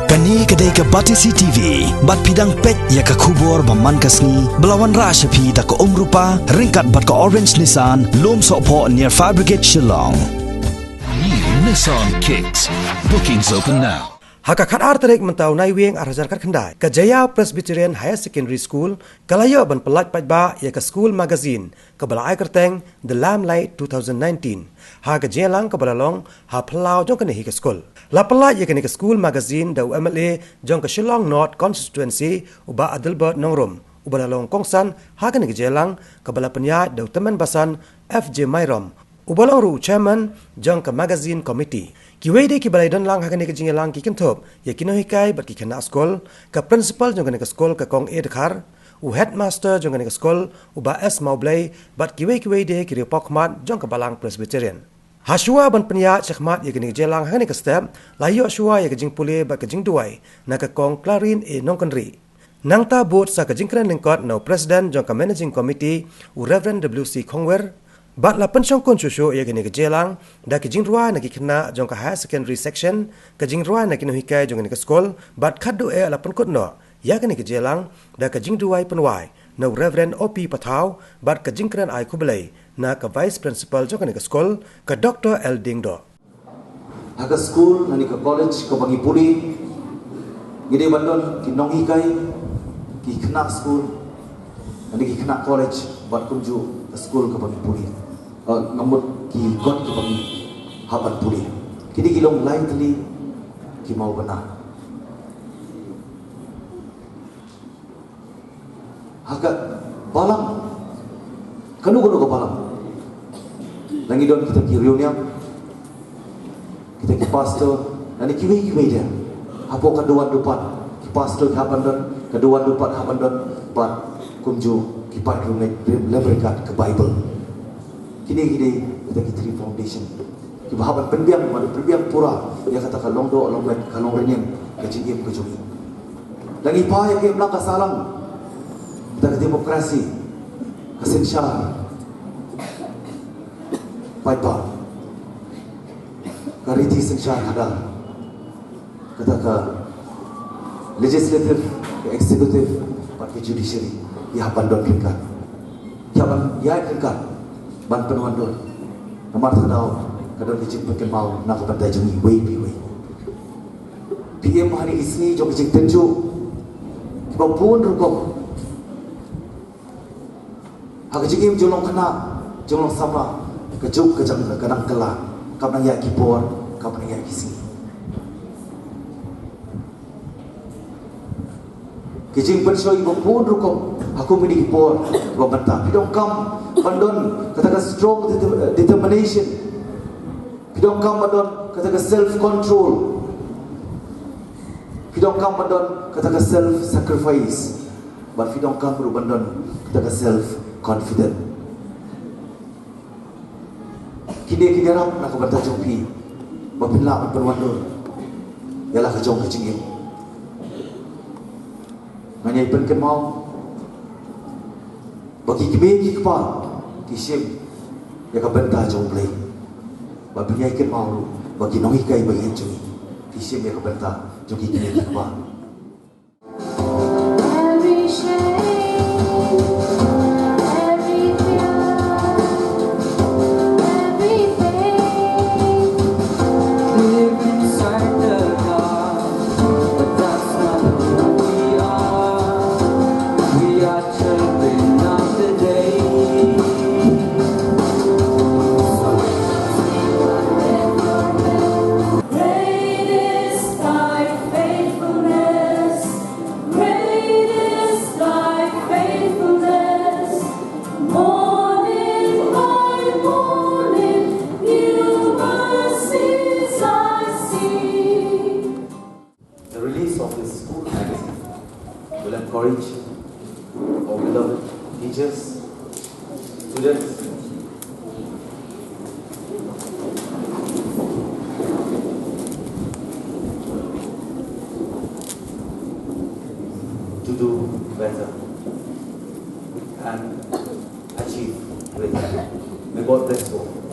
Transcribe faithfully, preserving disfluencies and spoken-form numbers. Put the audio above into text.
Kane ka dei ka Batesi T V, bad phi dang peit ïa ka khubor ba man ka sngi, ba la wanrah sha phi da ka Umrupa, ryngkat bad ka Orange Nissan, Lumsohphoh near Fire Brigade, Shillong. New Nissan Kicks. Bookings open now. Ha ka khatar tarik mynta u Naiwieng arhajar khatkhyndai, ka Jaiaw Presbyterian Higher Secondary School ka la ïoh ban pyllait paidbah ïa ka school magazine kaba la ai kyrteng The Lamplight two thousand nineteen, ha ka jingïalang kaba la long ha phyllaw jong kane hi ka skul. La pyllait ïa kane ka school magazine da u M L A jong ka Shillong North Constituency, u Bah Adelbert Nongrum, uba la long kongsan ha kane ka jingïalang kaba la pynïaid da u tymmen basan F J Myrom, uba long ruh u chairman jong ka magazine committee. Kiwei de kiba la ïadon lang ha kane ka jingïalang ki kynthup ïa ki nonghikai bad ki khynnah skul, ka principal jong kane ka skul ka Kong A Dkhar, u headmaster jong kane ka skul u Bah S Mawblei, bad kiwei kiwei de ki riew paw khmat jong ka Balang Presbyterian. Ha shuwa ban pynïaid shakhmat ïa kane ka jingïalang ha kane ka step, la ïoh shuwa ïa ka jingpule bad ka jingduwai na ka Kong Clarin A Nongkynrih. Nangta bud sa ka jingkren lyngkot na u president jong ka managing committee, u Reverend W C Khongwer, bad la pynshongkun shuh shuh ïa kane ka jingïalang da ka jingrwai na ki khynnah jong ka higher secondary section, ka jingrwai na ki nonghikai jong kane ka skul, bad khatduh eh la pynkut noh ïa kane ka jingïalang da ka jingduwai pynwai na u Reverend O P Pathaw, bad ka jingkren ai khublei na ka vice principal jong kane ka skul, ka Doctor L Diengdoh. Ha ka skul, lane ka college kaba ngi pule, ngi dei ban don ki nonghikai, ki khynnah skul, lane ki khynnah college, bad kumjuh ka skul kaba ngi pule. Eh, nga mut ki kot kiba ngi hap ban pule. Kine ki long lai tylli ki mawbynna. Ha ka balang, kano kano ka balang, la ngi don kita ki riewniam, kita ki pastor, lane kiwei kiwei de. Hapoh ka duwan dupat, ki pastor ki hap ban don, ka duwan dupat hap ban don, bad kumjuh ki paid riewngeit lem ryngkat ka Baibl. Kine ki dei kita ki three foundation kiba hap ban pynbiang, ban pynbiang pura ïa kata ka longdoh longmet, ka longrynïeng, ka jingim ka jong ngi. La ngi phai ïa ka imlang ka sahlang, kata ka demokrasi, ka synshar paidbah, ka riti synshar khadar, kata ka legislative, ka executive, bad ka judiciary, ki hap ban don ryngkat. Ki hap ban ïaid ryngkat ban pynwandur. Namar kata ka daw ka don ka jingpynkynmaw na ka bynta jong ngi iwei pa iwei. Phi im ha kine ki sngi jong ka jingtynjuh kiba bun rukom. Ha ka jingim jong u nongkhynnah, jong u nongsamla, ka juk ka jam ka nang kylla, kam nang ïaid ki por, kam nang ïaid ki sngi. Ki jingpynshoi kiba bun rukom ha kum kine ki por kiba mynta. Phi donkam ban don kata ka strong deter-, determination. Phi donkam ban don kata ka self control. Phi donkam ban don kata ka self sacrifice. Bad phi donkam ruh ban don kata ka self confident. Kine ki ïarap na ka bynta jong phi ba phin lah ban pynwandur ïa la ka jong ka jingim. Ngan ïai pynkynmaw ba ki kmie ki kpa ki shim ïa ka bynta jong U Blei. Ba phin ïai kynmaw ruh ba ki nonghikai ba ïeit jong ngi ki shim ïa ka bynta jong ki kmie ki kpa. Great is thy faithfulness. Great is thy faithfulness. Morning by morning, new mercies I see. The release of this school magazine will encourage our beloved teachers, students, to do better and achieve greater. May God bless you all.